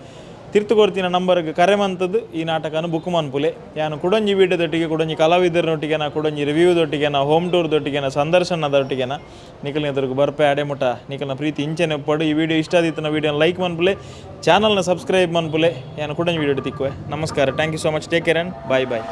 ತಿರ್ತು ಕೊರ್ತಿನ ನಂಬರ್ಗೆ ಕರೆ ಮಂತದ್ದು ಈ ನಾಟಕನ ಬುಕ್ ಮನ್ಪುಲೆ. ಯಾನು ಕುಡೊಂಜಿ ವೀಡಿಯೋದೊಟ್ಟಿಗೆ ಕುಡೊಂಜಿ ಕಲಾವಿದರೊಟ್ಟಿಗೆ ನಾ ಕುಡೊಂಜಿ ರಿವ್ಯೂದೊಟ್ಟಿಗೆ ನಾ ಹೋಮ್ ಟೂರ್ದೊಟ್ಟಿಗೆ ನಾ ಸಂದರ್ಶನದೊಟ್ಟಿಗೆ ನಾ ನಿಕಲ್ನ ಎದುರುಗು ಬರ್ಪೆ. ಅಡೆಮುಟ ನಿಕಲ್ನ ಪ್ರೀತಿ ಇಂಚೆನೆ ಉಪ್ಪಡು. ಈ ವಿಡಿಯೋ ಇಷ್ಟ ಆದಿತ್ತಿನ ವಿಡಿಯೋನ ಲೈಕ್ ಮನ್ಪುಲೆ, ಚಾನಲ್ನ ಸಬ್ಸ್ಕ್ರೈಬ್ ಮನ್ಪುಲೆ. ಯಾನು ಕುಡೊಂಜಿ ವಿಡಿಯೋ ತಿಕ್ಕುವೆ. ನಮಸ್ಕಾರ. Thank you so much. Take care and bye bye.